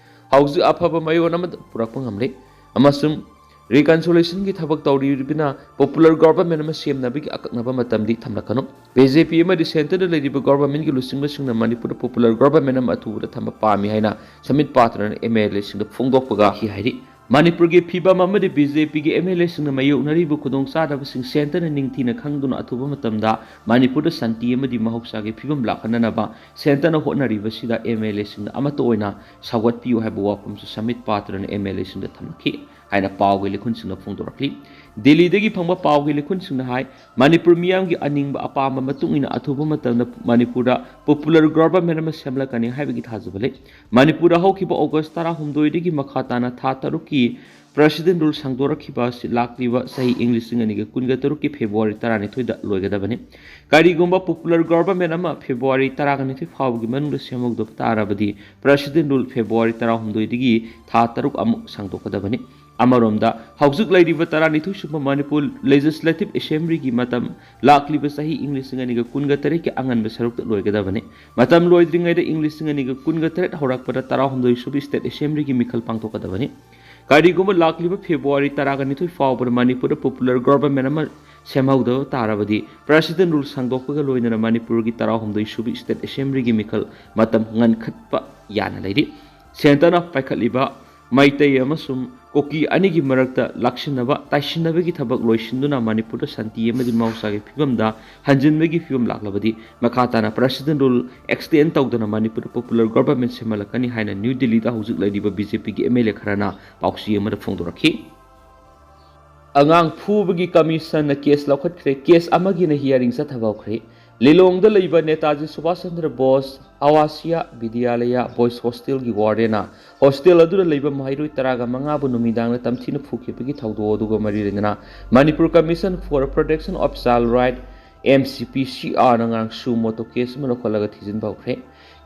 ꯍꯧꯖꯤꯛ ꯑꯐꯕ ꯃꯌꯣꯟ ꯑꯃ ꯄꯨꯔꯛꯄ ꯉꯝꯂꯦ ꯑꯃꯁꯨꯡ ꯔꯤꯀꯟꯁꯣꯂꯦꯁꯟꯒꯤ ꯊꯕꯛ ꯇꯧꯔꯤꯕꯅ ꯄꯣꯄꯨꯂꯔ ꯒꯣꯚꯔꯟꯃꯦꯟ ꯑꯃ ꯁꯦꯝꯅꯕꯒꯤ ꯑꯀꯛꯅꯕ ꯃꯇꯝꯗꯤ ꯊꯝꯂꯛꯀꯅꯨ꯫ ꯕꯤ ꯖꯦ ꯄꯤ ꯑꯃꯗꯤ ꯁꯦꯟꯇꯔꯗ ꯂꯩꯔꯤꯕ ꯒꯣꯚꯔꯟꯃꯦꯟꯒꯤ ꯂꯨꯆꯤꯡꯕꯁꯤꯡꯅ ꯃꯅꯤꯄꯨꯔꯗ ꯄꯣꯄꯨꯂꯔ ꯒꯣꯚꯔꯟꯃꯦꯟ ꯑꯃ ꯑꯊꯨꯕꯗ ꯊꯝꯕ ꯄꯥꯝꯃꯤ ꯍꯥꯏꯅ ꯁꯃꯤꯠ ꯄꯥꯇ꯭ꯔꯅ ꯑꯦꯝ ꯑꯦꯜ ꯑꯦꯁꯤꯡꯗ ꯐꯣꯡꯗꯣꯛꯄꯒ ꯍꯤ ꯍꯥꯏꯔꯤ꯫ ꯃꯅꯤꯄꯨꯔꯒꯤ ꯐꯤꯕꯝ ꯑꯃꯗꯤ ꯕꯤ ꯖꯦ ꯄꯤꯒꯤ ꯑꯦꯝ ꯑꯦꯜ ꯑꯦꯁꯤꯡꯅ ꯃꯥꯌꯣꯛꯅꯔꯤꯕ ꯈꯨꯗꯣꯡꯆꯥꯗꯕꯁꯤꯡ ꯁꯦꯟꯇꯔꯅ ꯅꯤꯡꯊꯤꯅ ꯈꯪꯗꯨꯅ ꯑꯊꯨꯕ ꯃꯇꯝꯗ ꯃꯅꯤꯄꯨꯔꯗ ꯁꯥꯟꯇꯤ ꯑꯃꯗꯤ ꯃꯍꯧꯁꯥꯒꯤ ꯐꯤꯕꯝ ꯂꯥꯛꯍꯟꯅꯅꯕ ꯁꯦꯟꯇꯔꯅ ꯍꯣꯠꯅꯔꯤꯕꯁꯤꯗ ꯑꯦꯝ ꯑꯦꯜ ꯑꯦꯁꯤꯡꯅ ꯑꯃꯠꯇ ꯑꯣꯏꯅ ꯁꯧꯒꯠꯄꯤꯌꯨ ꯍꯥꯏꯕ ꯋꯥꯐꯝꯁꯨ ꯁꯃꯤꯠ ꯄꯥꯇ꯭ꯔꯅ ꯑꯦꯝ ꯑꯦꯜ ꯑꯦꯁꯤꯡꯗ ꯊꯝꯂꯛꯈꯤ ꯍꯥꯏꯅ ꯄꯥꯎꯒꯤ ꯂꯤꯈꯨꯟꯁꯤꯡꯅ ꯐꯣꯡꯗꯣꯔꯛꯂꯤ꯫ ꯗꯤꯜꯂꯤꯗꯒꯤ ꯐꯪꯕ ꯄꯥꯎꯒꯤ ꯂꯤꯈꯨꯟꯁꯤꯡꯅ ꯍꯥꯏ, ꯃꯅꯤꯄꯨꯔ ꯃꯤꯌꯥꯝꯒꯤ ꯑꯅꯤꯡꯕ ꯑꯄꯥꯝꯕ ꯃꯇꯨꯡ ꯏꯟꯅ ꯑꯊꯨꯕ ꯃꯇꯝꯗ ꯃꯅꯤꯄꯨꯔꯗ ꯄꯣꯄꯨꯂꯔ ꯒꯣꯚꯔꯟꯃꯦꯟ ꯑꯃ ꯁꯦꯝꯂꯛꯀꯅꯤ ꯍꯥꯏꯕꯒꯤ ꯊꯥꯖꯕ ꯂꯩ꯫ ꯃꯅꯤꯄꯨꯔꯗ ꯍꯧꯈꯤꯕ ꯑꯣꯒꯁ ꯇꯔꯥꯍꯨꯝꯗꯣꯏꯗꯒꯤ ꯃꯈꯥ ꯇꯥꯅ ꯊꯥ ꯇꯔꯨꯛꯀꯤ ꯄ꯭ꯔꯦꯁꯤꯗꯦꯟ ꯔꯨꯜ ꯁꯥꯡꯗꯣꯔꯛꯈꯤꯕ ꯑꯁꯤ ꯂꯥꯛꯂꯤꯕ ꯆꯍꯤ ꯏꯪ ꯂꯤꯁꯤꯡ ꯑꯅꯤꯒ ꯀꯨꯟꯒ ꯇꯔꯨꯛꯀꯤ ꯐꯦꯕ꯭ꯔꯨꯋꯥꯔꯤ ꯇꯔꯥꯅꯤꯊꯣꯏꯗ ꯂꯣꯏꯒꯗꯕꯅꯤ꯫ ꯀꯔꯤꯒꯨꯝꯕ ꯄꯣꯄꯨꯂꯔ ꯒꯣꯚꯔꯟꯃꯦꯟ ꯑꯃ ꯐꯦꯕ꯭ꯔꯨꯋꯥꯔꯤ ꯇꯔꯥꯒ ꯅꯤꯊꯣꯏ ꯐꯥꯎꯕꯒꯤ ꯃꯅꯨꯡꯗ ꯁꯦꯝꯍꯧꯗꯕ ꯇꯥꯔꯕꯗꯤ ꯄ꯭ꯔꯦꯁꯤꯗꯦꯟ ꯔꯨꯜ ꯐꯦꯕ꯭ꯔꯨꯋꯥꯔꯤ ꯇꯔꯥꯍꯨꯝꯗꯣꯏꯗꯒꯤ ꯊꯥ ꯇꯔꯨꯛ ꯑꯃꯨꯛ ꯁꯥꯡꯗꯣꯛꯀꯗꯕꯅꯤ꯫ ꯑꯃꯔꯣꯝꯗ ꯍꯧꯖꯤꯛ ꯂꯩꯔꯤꯕ ꯇꯔꯥꯅꯤꯊꯣꯏ ꯁꯨꯕ ꯃꯅꯤꯄꯨꯔ ꯂꯦꯖꯤꯁꯂꯦꯇꯤꯚ ꯑꯦꯁꯦꯝꯕ꯭ꯂꯤꯒꯤ ꯃꯇꯝ ꯂꯥꯛꯂꯤꯕ ꯆꯍꯤ ꯏꯪ ꯂꯤꯁꯤꯡ ꯑꯅꯤꯒ ꯀꯨꯟꯒ ꯇꯔꯦꯠꯀꯤ ꯑꯉꯟꯕ ꯁꯔꯨꯛꯇ ꯂꯣꯏꯒꯗꯕꯅꯤ꯫ ꯃꯇꯝ ꯂꯣꯏꯗ꯭ꯔꯤꯉꯩꯗ ꯏꯪ ꯂꯤꯁꯤꯡ ꯑꯅꯤꯒ ꯀꯨꯟꯒ ꯇꯔꯦꯠ ꯍꯧꯔꯛꯄꯗ ꯇꯔꯥꯍꯨꯝꯗꯣꯏ ꯁꯨꯕ ꯁ꯭ꯇꯦꯠ ꯑꯦꯁꯦꯝꯕ꯭ꯂꯤꯒꯤ ꯃꯤꯈꯜ ꯄꯥꯡꯊꯣꯛꯀꯗꯕꯅꯤ꯫ ꯀꯔꯤꯒꯨꯝꯕ ꯂꯥꯛꯂꯤꯕ ꯐꯦꯕ꯭ꯔꯨꯋꯥꯔꯤ ꯇꯔꯥꯒ ꯅꯤꯊꯣꯏ ꯐꯥꯎꯕꯗ ꯃꯅꯤꯄꯨꯔꯗ ꯄꯣꯄꯨꯂꯔ ꯒꯣꯚꯔꯟꯃꯦꯟ ꯑꯃ ꯁꯦꯝꯍꯧꯗꯕ ꯇꯥꯔꯕꯗꯤ ꯄ꯭ꯔꯦꯁꯤꯗꯦꯟ ꯔꯨꯜ ꯁꯥꯡꯗꯣꯛꯄꯒ ꯂꯣꯏꯅꯅ ꯃꯅꯤꯄꯨꯔꯒꯤ ꯇꯔꯥꯍꯨꯝꯗꯣꯏ ꯁꯨꯕ ꯁ꯭ꯇꯦꯠ ꯑꯦꯁꯦꯝꯕ꯭ꯂꯤꯒꯤ ꯃꯤꯈꯜ ꯃꯇꯝ ꯉꯟꯈꯠꯄ ꯌꯥꯅ ꯂꯩꯔꯤ꯫ ꯁꯦꯟꯇꯔꯅ ꯄꯥꯏꯈꯠꯂꯤꯕ ꯃꯩꯇꯩ ꯑꯃꯁꯨꯡ ꯀꯨꯀꯤ ꯑꯅꯤꯒꯤ ꯃꯔꯛꯇ ꯂꯥꯛꯁꯤꯟꯅꯕ ꯇꯥꯏꯁꯤꯟꯅꯕꯒꯤ ꯊꯕꯛ ꯂꯣꯏꯁꯤꯟꯗꯨꯅ ꯃꯅꯤꯄꯨꯔꯗ ꯁꯥꯟꯇꯤ ꯑꯃꯗꯤ ꯃꯍꯧꯁꯥꯒꯤ ꯐꯤꯕꯝꯗ ꯍꯟꯖꯤꯟꯕꯒꯤ ꯐꯤꯕꯝ ꯂꯥꯛꯂꯕꯗꯤ ꯃꯈꯥ ꯇꯥꯅ ꯄ꯭ꯔꯦꯁꯤꯗꯦꯟ ꯔꯨꯜ ꯑꯦꯛꯁꯇꯦꯟ ꯇꯧꯗꯅ ꯃꯅꯤꯄꯨꯔꯗ ꯄꯣꯄꯨꯂꯔ ꯒꯣꯚꯔꯟꯃꯦꯟ ꯁꯦꯝꯍꯜꯂꯛꯀꯅꯤ ꯍꯥꯏꯅ ꯅ꯭ꯌꯨ ꯗꯤꯜꯂꯤꯗ ꯍꯧꯖꯤꯛ ꯂꯩꯔꯤꯕ ꯕꯤ ꯖꯦ ꯄꯤꯒꯤ ꯑꯦꯝ ꯑꯦꯜ ꯑꯦ ꯈꯔꯅ ꯄꯥꯎꯆꯦ ꯑꯃꯗ ꯐꯣꯡꯗꯣꯔꯛꯈꯤ꯫ ꯑꯉꯥꯡ ꯐꯨꯕꯒꯤ ꯀꯃꯤꯁꯟꯅ ꯀꯦꯁ ꯂꯧꯈꯠꯈ꯭ꯔꯦ꯫ ꯀꯦꯁ ꯑꯃꯒꯤꯅ ꯍꯤꯌꯥꯔꯤꯡ ꯆꯠꯊꯕ ꯍꯧꯈ꯭ꯔꯦ꯫ ꯂꯤꯂꯣꯡꯗ ꯂꯩꯕ ꯅꯦꯇꯥꯖꯤ ꯁꯨꯚꯥꯁ ꯆꯟꯗ꯭ꯔ ꯕꯣꯁ ꯑꯋꯥꯁꯤꯌꯥ ꯕꯤꯗ꯭ꯌꯥꯂꯌꯥ ꯕꯣꯏꯁ ꯍꯣꯁꯇꯦꯜꯒꯤ ꯋꯥꯔꯗꯦꯟꯅ ꯍꯣꯁꯇꯦꯜ ꯑꯗꯨꯗ ꯂꯩꯕ ꯃꯍꯩꯔꯣꯏ ꯇꯔꯥꯒ ꯃꯉꯥꯕꯨ ꯅꯨꯃꯤꯗꯥꯡꯗ ꯇꯝꯊꯤꯅ ꯐꯨꯈꯤꯕꯒꯤ ꯊꯧꯗꯣꯛ ꯑꯗꯨꯒ ꯃꯔꯤ ꯂꯩꯅꯅ Manipur commission for protection of child right M C P ꯁꯤ ꯑꯥꯔꯅ ꯉꯔꯥꯡ ꯁꯨ ꯃꯣꯇꯣ ꯀꯦꯁ ꯑꯃ ꯂꯧꯈꯠꯂꯒ ꯊꯤꯖꯤꯟꯕ ꯍꯧꯈ꯭ꯔꯦ꯫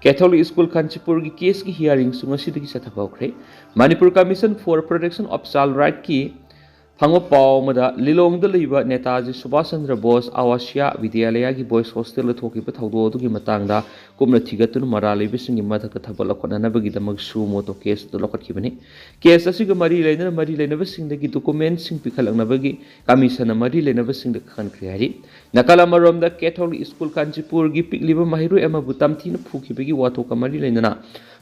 ꯀꯦꯊꯣꯂꯤꯛ ꯁ꯭ꯀꯨꯜ ꯀꯥꯟꯆꯤꯄꯨꯔꯒꯤ ꯀꯦꯁꯀꯤ ꯍꯤꯌꯥꯔꯤꯡꯁꯨ ꯉꯁꯤꯗꯒꯤ ꯆꯠꯊꯕ ꯍꯧꯈ꯭ꯔꯦ꯫ Manipur commission for protection of child ꯔꯥꯏꯠꯀꯤ ꯐꯪꯕ ꯄꯥꯎ ꯑꯃꯗ, ꯂꯤꯂꯣꯡꯗ ꯂꯩꯕ ꯅꯦꯇꯥꯖꯤ ꯁꯨꯚꯥꯁ ꯆꯟꯗ꯭ꯔ ꯕꯣꯁ ꯑꯋꯥꯁꯤꯌꯥ ꯕꯤꯗ꯭ꯌꯥꯂꯌꯥꯒꯤ ꯕꯣꯏꯁ ꯍꯣꯁꯇꯦꯜꯗ ꯊꯣꯛꯈꯤꯕ ꯊꯧꯗꯣꯛ ꯑꯗꯨꯒꯤ ꯃꯇꯥꯡꯗ ꯀꯨꯞꯅ ꯊꯤꯒꯠꯇꯨꯅ ꯃꯔꯥꯜ ꯂꯩꯕ ꯁꯤꯡꯒꯤ ꯃꯊꯛꯇ ꯊꯕꯛ ꯂꯧꯈꯠꯅꯅꯕꯒꯤꯗꯃꯛ ꯁꯨ ꯃꯣꯇꯣ ꯀꯦꯁ ꯑꯗꯨ ꯂꯧꯈꯠꯈꯤꯕꯅꯤ꯫ ꯀꯦꯁ ꯑꯁꯤꯒ ꯃꯔꯤ ꯂꯩꯅꯅ ꯃꯔꯤ ꯂꯩꯅꯕꯁꯤꯡꯗꯒꯤ ꯗꯣꯀꯨꯃꯦꯟꯁꯤꯡ ꯄꯤꯈꯠꯂꯛꯅꯕꯒꯤ ꯀꯃꯤꯁꯟꯅ ꯃꯔꯤ ꯂꯩꯅꯕꯁꯤꯡꯗ ꯈꯪꯍꯟꯈ꯭ꯔꯦ ꯍꯥꯏꯔꯤ꯫ ꯅꯥꯀꯜ ꯑꯃꯔꯣꯝꯗ, ꯀꯦꯊꯣꯂꯤꯛ ꯁ꯭ꯀꯨꯜ ꯀꯥꯟꯆꯤꯄꯨꯔꯒꯤ ꯄꯤꯛꯂꯤꯕ ꯃꯍꯩꯔꯣꯏ ꯑꯃꯕꯨ ꯇꯝꯊꯤꯅ ꯐꯨꯈꯤꯕꯒꯤ ꯋꯥꯊꯣꯛꯀ ꯃꯔꯤ ꯂꯩꯅꯅ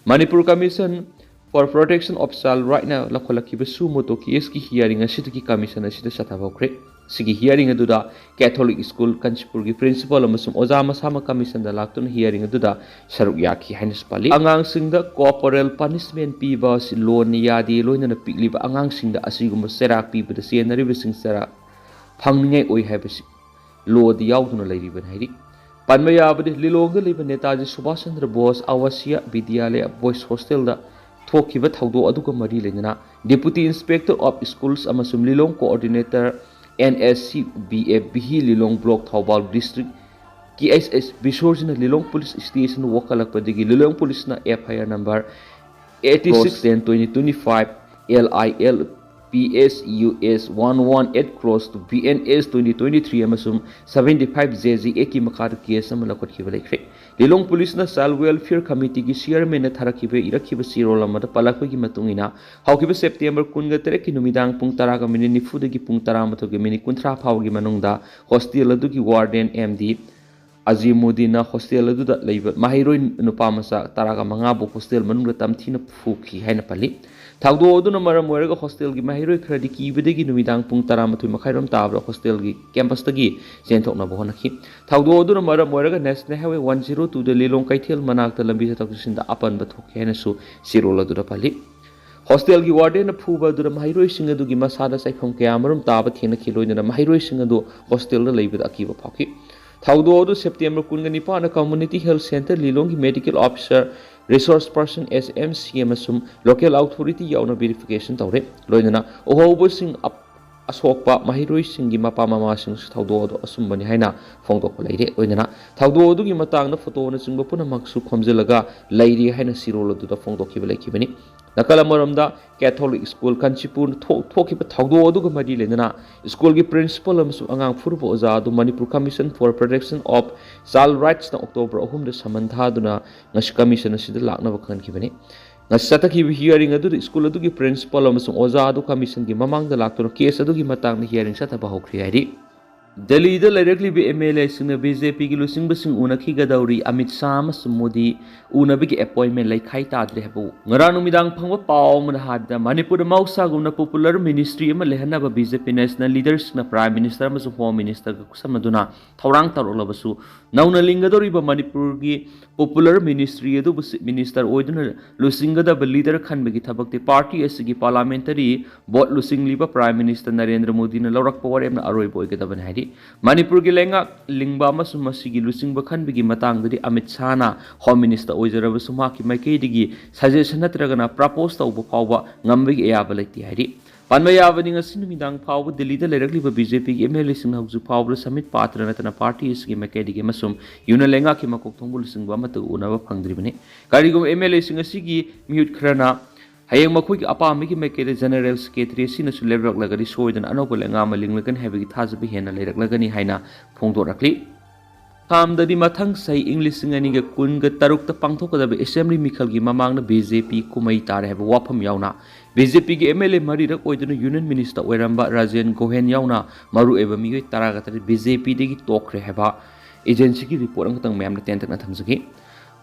Manipur commission for Protection of Child Rightꯅ ꯂꯧꯈꯠꯂꯛꯈꯤꯕ ꯁꯨ ꯃꯣꯇꯣ ꯀꯦꯁꯀꯤ ꯍꯤꯌꯥꯔꯤꯡ ꯑꯁꯤꯗꯒꯤ ꯀꯃꯤꯁꯟ ꯑꯁꯤꯗ ꯆꯠꯊꯕ ꯍꯧꯈ꯭ꯔꯦ꯫ ꯁꯤꯒꯤ ꯍꯤꯌꯥꯔꯤꯡ ꯑꯗꯨꯗ ꯀꯦꯊꯣꯂꯤꯛ ꯁ꯭ꯀꯨꯜ ꯀꯥꯟꯆꯤꯄꯨꯔꯒꯤ ꯄ꯭ꯔꯤꯟꯁꯤꯄꯥꯜ ꯑꯃꯁꯨꯡ ꯑꯣꯖꯥ ꯃꯁꯥꯃꯛ ꯀꯃꯤꯁꯟꯗ ꯂꯥꯛꯇꯨꯅ ꯍꯤꯌꯥꯔꯤꯡ ꯑꯗꯨꯗ ꯁꯔꯨꯛ ꯌꯥꯈꯤ ꯍꯥꯏꯅꯁꯨ ꯄꯜꯂꯤ꯫ ꯑꯉꯥꯡꯁꯤꯡꯗ ꯀꯣꯔꯄꯣꯔꯦꯜ ꯄꯅꯤꯁꯃꯦꯟ ꯄꯤꯕ ꯑꯁꯤ ꯂꯣꯟꯅ ꯌꯥꯗꯦ, ꯂꯣꯏꯅꯅ ꯄꯤꯛꯂꯤꯕ ꯑꯉꯥꯡꯁꯤꯡꯗ ꯑꯁꯤꯒꯨꯝꯕ ꯆꯩꯔꯥꯛ ꯄꯤꯕꯗ ꯆꯦꯟꯅꯔꯤꯕꯁꯤꯡ ꯆꯩꯔꯥꯛ ꯐꯪꯅꯤꯡꯉꯥꯏ ꯑꯣꯏ ꯍꯥꯏꯕꯁꯤ ꯂꯣꯗ ꯌꯥꯎꯗꯨꯅ ꯂꯩꯔꯤꯕꯅꯤ ꯍꯥꯏꯔꯤ꯫ ꯄꯟꯕ ꯌꯥꯕꯗꯤ, ꯂꯤꯂꯣꯡꯗ ꯂꯩꯕ ꯅꯦꯇꯥꯖꯤ ꯁꯨꯚꯥꯁ ꯆꯟꯗ꯭ꯔ ꯕꯣꯁ ꯑꯋꯥꯁꯤꯌꯥ ꯕꯤꯗ꯭ꯌꯥꯂꯌ ꯕꯣꯏꯁ ꯍꯣꯁꯇꯦꯜꯗ ꯊꯣꯛꯈꯤꯕ ꯊꯧꯗꯣꯛ ꯑꯗꯨꯒ ꯃꯔꯤ ꯂꯩꯅꯅ Deputy Inspector of Schools ꯑꯃꯁꯨꯡ ꯂꯤꯂꯣꯡ Coordinator N S C B F B ꯍꯤ ꯂꯤꯂꯣꯡ ꯕ꯭ꯂꯣꯛ ꯊꯧꯕꯥꯜ ꯗꯤꯁꯇ꯭ꯔꯤꯛ ꯀꯦ ꯑꯦꯁ ꯑꯦꯁ ꯕꯤꯁꯣꯔꯖꯤꯅ ꯂꯤꯂꯣꯡ ꯄꯨꯂꯤꯁ ꯁ꯭ꯇꯦꯁꯟꯗ ꯋꯥꯀꯠꯂꯛꯄꯗꯒꯤ ꯂꯤꯂꯣꯡ ꯄꯨꯂꯤꯁꯅ F I R number eighty six ten twenty twenty five L I L P S U S one one eight cross to B N S twenty twenty three ꯑꯃꯁꯨꯡ seventy five J G Act ꯀꯤ ꯃꯈꯥꯗ case ꯑꯃ ꯂꯧꯈꯠꯈꯤꯕ ꯂꯩꯈ꯭ꯔꯦ꯫ ꯂꯤꯂꯣꯡ ꯄꯨꯂꯤꯁꯅ child welfare ꯀꯃꯤꯇꯤꯒꯤ ꯆꯤꯌꯔꯃꯦꯟꯅ ꯊꯥꯔꯛꯈꯤꯕ ꯏꯔꯛꯈꯤꯕ ꯆꯦꯔꯣꯜ ꯑꯃꯗ ꯄꯜꯂꯛꯄꯒꯤ ꯃꯇꯨꯡ ꯏꯟꯅ, ꯍꯧꯈꯤꯕ ꯁꯦꯞꯇꯦꯝꯕꯔ ꯀꯨꯟꯒ ꯇꯔꯦꯠꯀꯤ ꯅꯨꯃꯤꯗꯥꯡ ꯄꯨꯡ ꯇꯔꯥꯒ ꯃꯤꯅꯤꯠ ꯅꯤꯐꯨꯗꯒꯤ ꯄꯨꯡ ꯇꯔꯥꯃꯥꯊꯣꯏꯒ ꯃꯤꯅꯤꯠ ꯀꯨꯟꯊ꯭ꯔꯥ ꯐꯥꯎꯕꯒꯤ ꯃꯅꯨꯡꯗ ꯍꯣꯁꯇꯦꯜ ꯑꯗꯨꯒꯤ ꯋꯥꯔꯗꯦꯟ ꯑꯦꯝ ꯗꯤ ꯑꯖꯤꯃꯨꯗꯤꯟꯅ ꯍꯣꯁꯇꯦꯜ ꯑꯗꯨꯗ ꯂꯩꯕ ꯃꯍꯩꯔꯣꯏ ꯅꯨꯄꯥ ꯃꯆꯥ ꯇꯔꯥꯒ ꯃꯉꯥꯕꯨ ꯍꯣꯁꯇꯦꯜ ꯃꯅꯨꯡꯗ ꯇꯝꯊꯤꯅ ꯐꯨꯈꯤ ꯍꯥꯏꯅ ꯄꯜꯂꯤ꯫ ꯊꯧꯗꯣꯛ ꯑꯗꯨꯅ ꯃꯔꯝ ꯑꯣꯏꯔꯒ ꯍꯣꯁꯇꯦꯜꯒꯤ ꯃꯍꯩꯔꯣꯏ ꯈꯔꯗꯤ ꯀꯤꯕꯗꯒꯤ ꯅꯨꯃꯤꯗꯥꯡ ꯄꯨꯡ ꯇꯔꯥꯃꯥꯊꯣꯏ ꯃꯈꯥꯏꯔꯣꯝ ꯇꯥꯕꯗ ꯍꯣꯁꯇꯦꯜꯒꯤ ꯀꯦꯝꯄꯁꯇꯒꯤ ꯆꯦꯟꯊꯣꯛꯅꯕ ꯍꯣꯠꯅꯈꯤ꯫ ꯊꯧꯗꯣꯛ ꯑꯗꯨꯅ ꯃꯔꯝ ꯑꯣꯏꯔꯒ National Highway one zero two ꯗ ꯂꯤꯂꯣꯡ ꯀꯩꯊꯦꯜ ꯃꯅꯥꯛꯇ ꯂꯝꯕꯤ ꯆꯠꯊꯣꯛ ꯆꯠꯁꯤꯟꯗ ꯑꯄꯟꯕ ꯊꯣꯛꯈꯤ ꯍꯥꯏꯅꯁꯨ ꯆꯦꯔꯣꯜ ꯑꯗꯨꯗ ꯄꯜꯂꯤ꯫ ꯍꯣꯁꯇꯦꯜꯒꯤ ꯋꯥꯔꯗꯦꯟꯅ ꯐꯨꯕ ꯑꯗꯨꯗ ꯃꯍꯩꯔꯣꯏꯁꯤꯡ ꯑꯗꯨꯒꯤ ꯃꯁꯥꯗ ꯆꯩꯐꯝ ꯀꯌꯥ ꯑꯃꯔꯣꯝ ꯇꯥꯕ ꯊꯦꯡꯅꯈꯤ, ꯂꯣꯏꯅꯅ ꯃꯍꯩꯔꯣꯏꯁꯤꯡ ꯑꯗꯨ ꯍꯣꯁꯇꯦꯜꯗ ꯂꯩꯕꯗ ꯑꯀꯤꯕ ꯐꯥꯎꯈꯤ꯫ ꯊꯧꯗꯣꯛ ꯑꯗꯨ ꯁꯦꯞꯇꯦꯝꯕꯔ ꯀꯨꯟꯒ ꯅꯤꯄꯥꯟꯗ Community Health Centre ꯂꯤꯂꯣꯡꯒꯤ Medical Officer Resource Person S M C ꯑꯃꯁꯨꯡ Local Authority ꯌꯥꯎꯅ verification ꯇꯧꯔꯦ, ꯂꯣꯏꯅꯅ ꯎꯍꯧꯕꯁꯤꯡ ꯑꯞ-, ꯑꯁꯣꯛꯄ ꯃꯍꯩꯔꯣꯏꯁꯤꯡꯒꯤ ꯃꯄꯥ ꯃꯃꯥꯁꯤꯡꯁꯨ ꯊꯧꯗꯣꯛ ꯑꯗꯨ ꯑꯆꯨꯝꯕꯅꯤ ꯍꯥꯏꯅ ꯐꯣꯡꯗꯣꯛꯄ ꯂꯩꯔꯦ꯫ ꯂꯣꯏꯅꯅ ꯊꯧꯗꯣꯛ ꯑꯗꯨꯒꯤ ꯃꯇꯥꯡꯗ ꯐꯣꯇꯣꯅꯆꯤꯡꯕ ꯄꯨꯝꯅꯃꯛꯁꯨ ꯈꯣꯝꯖꯤꯜꯂꯒ ꯂꯩꯔꯤ ꯍꯥꯏꯅ ꯆꯦꯔꯣꯜ ꯑꯗꯨꯗ ꯐꯣꯡꯗꯣꯛꯈꯤꯕ ꯂꯩꯈꯤꯕꯅꯤ꯫ ꯅꯥꯀꯜ ꯑꯃꯔꯣꯝꯗ, ꯀꯦꯊꯣꯂꯤꯛ ꯁ꯭ꯀꯨꯜ ꯀꯥꯟꯆꯤꯄꯨꯔ ꯊꯣꯛ-, ꯊꯣꯛꯈꯤꯕ ꯊꯧꯗꯣꯛ ꯑꯗꯨꯒ ꯃꯔꯤ ꯂꯩꯅꯅ ꯁ꯭ꯀꯨꯜꯒꯤ ꯄ꯭ꯔꯤꯟꯁꯤꯄꯥꯜ ꯑꯃꯁꯨꯡ ꯑꯉꯥꯡ ꯐꯨꯔꯨꯕ ꯑꯣꯖꯥ ꯑꯗꯨ Manipur Commission for Protection of Child Rightsꯅ October ꯑꯍꯨꯝꯗ ꯁꯃꯟ ꯊꯥꯗꯨꯅ ꯉꯁꯤ ꯀꯃꯤꯁꯟ ꯑꯁꯤꯗ ꯂꯥꯛꯅꯕ ꯈꯪꯍꯟꯈꯤꯕꯅꯤ꯫ ꯉꯁꯤ ꯆꯠꯊꯈꯤꯕ hearing ꯑꯗꯨꯗ ꯁ꯭ꯀꯨꯜ ꯑꯗꯨꯒꯤ ꯄ꯭ꯔꯤꯟꯁꯤꯄꯥꯜ ꯑꯃꯁꯨꯡ ꯑꯣꯖꯥ ꯑꯗꯨ ꯀꯃꯤꯁꯟꯒꯤ ꯃꯃꯥꯡꯗ ꯂꯥꯛꯇꯨꯅ ꯀꯦꯁ ꯑꯗꯨꯒꯤ ꯃꯇꯥꯡꯗ hearing ꯆꯠꯊꯕ ꯍꯧꯈ꯭ꯔꯦ ꯍꯥꯏꯔꯤ꯫ ꯗꯦꯜꯂꯤꯗ ꯂꯩꯔꯛꯂꯤꯕ MLAꯁꯤꯡꯅ BJPꯒꯤ ꯂꯨꯆꯤꯡꯕꯁꯤꯡ ꯎꯅꯈꯤꯒꯗꯧꯔꯤ꯫ ꯑꯃꯤꯠ ꯁꯥꯍ ꯑꯃꯁꯨꯡ ꯃꯣꯗꯤ ꯎꯅꯕꯒꯤ appointment ꯂꯩꯈꯥꯏ ꯇꯥꯗ꯭ꯔꯦ ꯍꯥꯏꯕ ꯉꯔꯥꯡ ꯅꯨꯃꯤꯗꯥꯡ ꯐꯪꯕ ꯄꯥꯎ ꯑꯃꯅ ꯍꯥꯏꯕꯗ, ꯃꯅꯤꯄꯨꯔꯗ ꯃꯍꯧꯁꯥꯒꯨꯝꯅ popular ministry ꯑꯃ ꯂꯩꯍꯟꯅꯕ BJP National Leaderꯁꯤꯡꯅ Prime Minister ꯑꯃꯁꯨꯡ Home Ministerꯒ ꯈꯨꯠꯁꯝꯅꯗꯨꯅ ꯊꯧꯔꯥꯡ ꯇꯧꯔꯛꯂꯕꯁꯨ, ꯅꯧꯅ ꯂꯤꯡꯒꯗꯧꯔꯤꯕ ꯃꯅꯤꯄꯨꯔꯒꯤ popular ministry ꯑꯗꯨꯕꯨ Chief Minister ꯑꯣꯏꯗꯨꯅ ꯂꯨꯆꯤꯡꯒꯗꯕ leader ꯈꯟꯕꯒꯤ ꯊꯕꯛꯇꯤ party ꯑꯁꯤꯒꯤ parliamentary vote ꯂꯨꯆꯤꯡꯂꯤꯕ Prime Minister Narendra ꯃꯣꯗꯤꯅ ꯂꯧꯔꯛꯄ ꯋꯥꯔꯦꯞꯅ ꯑꯔꯣꯏꯕ ꯑꯣꯏꯒꯗꯕꯅꯤ ꯍꯥꯏꯔꯤ꯫ ꯃꯅꯤꯄꯨꯔꯒꯤ ꯂꯩꯉꯥꯛ ꯂꯤꯡꯕ ꯑꯃꯁꯨꯡ ꯃꯁꯤꯒꯤ ꯂꯨꯆꯤꯡꯕ ꯈꯟꯕꯒꯤ ꯃꯇꯥꯡꯗꯗꯤ ꯑꯃꯤꯠ ꯁꯥꯍꯅ Home Minister ꯑꯣꯏꯖꯔꯕꯁꯨ, ꯃꯍꯥꯛꯀꯤ ꯃꯥꯏꯀꯩꯗꯒꯤ suggestion ꯅꯠꯇ꯭ꯔꯒꯅ propose ꯇꯧꯕ ꯐꯥꯎꯕ ꯉꯝꯕꯒꯤ ꯑꯌꯥꯕ ꯂꯩꯇꯦ ꯍꯥꯏꯔꯤ꯫ ꯄꯟꯕ ꯌꯥꯕꯅꯤ, ꯉꯁꯤ ꯅꯨꯃꯤꯗꯥꯡ ꯐꯥꯎꯕ ꯗꯤꯜꯂꯤꯗ ꯂꯩꯔꯛꯂꯤꯕ BJPꯒꯤ MLAꯁꯤꯡꯅ ꯍꯧꯖꯤꯛ ꯐꯥꯎꯕꯗ ꯁꯃꯤꯠ ꯄꯥꯇ꯭ꯔ ꯅꯠꯇꯅ party ꯑꯁꯤꯒꯤ ꯃꯥꯏꯀꯩꯗꯒꯤ ꯑꯃꯁꯨꯡ ꯌꯨꯅꯤꯌꯟ ꯂꯩꯉꯥꯛꯀꯤ ꯃꯀꯣꯛ ꯊꯣꯡꯕ ꯂꯨꯆꯤꯡꯕ ꯑꯃꯠꯇ ꯎꯅꯕ ꯐꯪꯗ꯭ꯔꯤꯕꯅꯤ꯫ ꯀꯔꯤꯒꯨꯝꯕ MLAꯁꯤꯡ ꯑꯁꯤꯒꯤ ꯃꯤꯍꯨꯠ ꯈꯔꯅ ꯍꯌꯦꯡ ꯃꯈꯣꯏꯒꯤ ꯑꯄꯥꯝꯕꯒꯤ ꯃꯥꯏꯀꯩꯗ General Secretary ꯑꯁꯤꯅꯁꯨ ꯂꯦꯞꯂꯛꯂꯒꯗꯤ, ꯁꯣꯏꯗꯅ ꯑꯅꯧꯕ ꯂꯩꯉꯥꯛ ꯑꯃ ꯂꯤꯡꯂꯒꯅꯤ ꯍꯥꯏꯕꯒꯤ ꯊꯥꯖꯕ ꯍꯦꯟꯅ ꯂꯩꯔꯛꯂꯒꯅꯤ ꯍꯥꯏꯅ ꯐꯣꯡꯗꯣꯔꯛꯂꯤ꯫ ꯈꯥꯝꯗꯗꯤ ꯃꯊꯪ ꯆꯍꯤ ꯏꯪ ꯂꯤꯁꯤꯡ ꯑꯅꯤꯒ ꯀꯨꯟꯒ ꯇꯔꯨꯛꯇ ꯄꯥꯡꯊꯣꯛꯀꯗꯕ assembly ꯃꯤꯈꯜꯒꯤ ꯃꯃꯥꯡꯗ BJP ꯀꯨꯝꯍꯩ ꯇꯥꯔꯦ ꯍꯥꯏꯕ ꯋꯥꯐꯝ ꯌꯥꯎꯅ, BJPꯒꯤ MLA ꯃꯔꯤꯔꯛ ꯑꯣꯏꯗꯨꯅ Union Minister ꯑꯣꯏꯔꯝꯕ ꯔꯥꯖꯦꯟ ꯒꯣꯍꯦꯟ ꯌꯥꯎꯅ ꯃꯔꯨꯑꯣꯏꯕ ꯃꯤꯑꯣꯏ ꯇꯔꯥꯒ ꯇꯔꯦꯠ BJPꯗꯒꯤ ꯇꯣꯛꯈ꯭ꯔꯦ ꯍꯥꯏꯕ agencyꯒꯤ report ꯑꯃꯈꯛꯇꯪ ꯃꯌꯥꯝꯅ ꯇꯦꯟꯇꯛꯅ ꯊꯝꯖꯒꯦ꯫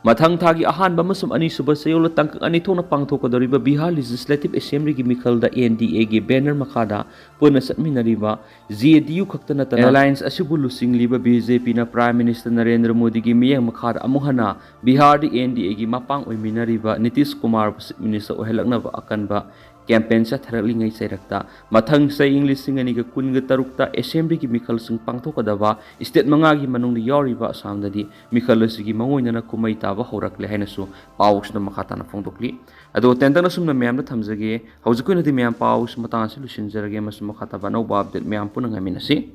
ꯃꯊꯪ ꯊꯥꯒꯤ ꯑꯍꯥꯟꯕ ꯑꯃꯁꯨꯡ ꯑꯅꯤꯁꯨꯕ ꯆꯌꯣꯜꯗ ꯇꯥꯡꯀꯛ ꯑꯅꯤ ꯊꯣꯛꯅ ꯄꯥꯡꯊꯣꯛꯀꯗꯧꯔꯤꯕ Bihar Legislative Assemblyꯒꯤ ꯃꯤꯈꯜꯗ NDAꯒꯤ banner ꯃꯈꯥꯗ ꯄꯨꯟꯅ ꯆꯠꯃꯤꯟꯅꯔꯤꯕ JDU ꯈꯛꯇ ꯅꯠꯇꯅ alliance ꯑꯁꯤꯕꯨ ꯂꯨꯆꯤꯡꯂꯤꯕ BJPꯅ Prime Minister ꯅꯔꯦꯟꯗ꯭ꯔ ꯃꯣꯗꯤꯒꯤ ꯃꯤꯠꯌꯦꯡ ꯃꯈꯥꯗ ꯑꯃꯨꯛ ꯍꯟꯅ ꯕꯤꯍꯥꯔꯗ NDAꯒꯤ ꯃꯄꯥꯡ ꯑꯣꯏꯃꯤꯟꯅꯔꯤꯕ ꯅꯤꯇꯤꯁ ꯀꯨꯃꯥꯔꯕꯨ Chief Minister ꯑꯣꯏꯍꯜꯂꯛꯅꯕ ꯑꯀꯟꯕ campaign ꯆꯠꯊꯔꯛꯂꯤꯉꯩ ꯆꯩꯔꯛꯇ ꯃꯊꯪ ꯆꯍꯤ ꯂꯤꯁꯤꯡ ꯑꯅꯤꯒ ꯀꯨꯟꯒ ꯇꯔꯨꯛꯇ assemblyꯒꯤ ꯃꯤꯈꯜꯁꯤꯡ ꯄꯥꯡꯊꯣꯛꯀꯗꯕ state ꯃꯉꯥꯒꯤ ꯃꯅꯨꯡꯗ ꯌꯥꯎꯔꯤꯕ ꯑꯁꯥꯝꯗꯗꯤ ꯃꯤꯈꯜ ꯑꯁꯤꯒꯤ ꯃꯑꯣꯡ ꯑꯣꯏꯅꯅ ꯀꯨꯝꯍꯩ ꯇꯥꯕ ꯍꯧꯔꯛꯂꯦ ꯍꯥꯏꯅꯁꯨ ꯄꯥꯎꯁꯤꯗ ꯃꯈꯥ ꯇꯥꯅ ꯐꯣꯡꯗꯣꯛꯂꯤ꯫ ꯑꯗꯣ ꯇꯦꯟꯇꯛꯅ ꯁꯨꯝꯅ ꯃꯌꯥꯝꯗ ꯊꯝꯖꯒꯦ꯫ ꯍꯧꯖꯤꯛꯀꯤ ꯑꯣꯏꯅꯗꯤ ꯃꯌꯥꯝ ꯄꯥꯎꯁꯤ ꯃꯇꯥꯡ ꯑꯁꯤ ꯂꯣꯏꯁꯤꯟꯖꯔꯒꯦ, ꯑꯃꯁꯨꯡ ꯃꯈꯥ ꯇꯥꯕ ꯑꯅꯧꯕ update ꯃꯌꯥꯝ ꯄꯨꯟꯅ ꯉꯥꯏꯃꯤꯟꯅꯁꯤ꯫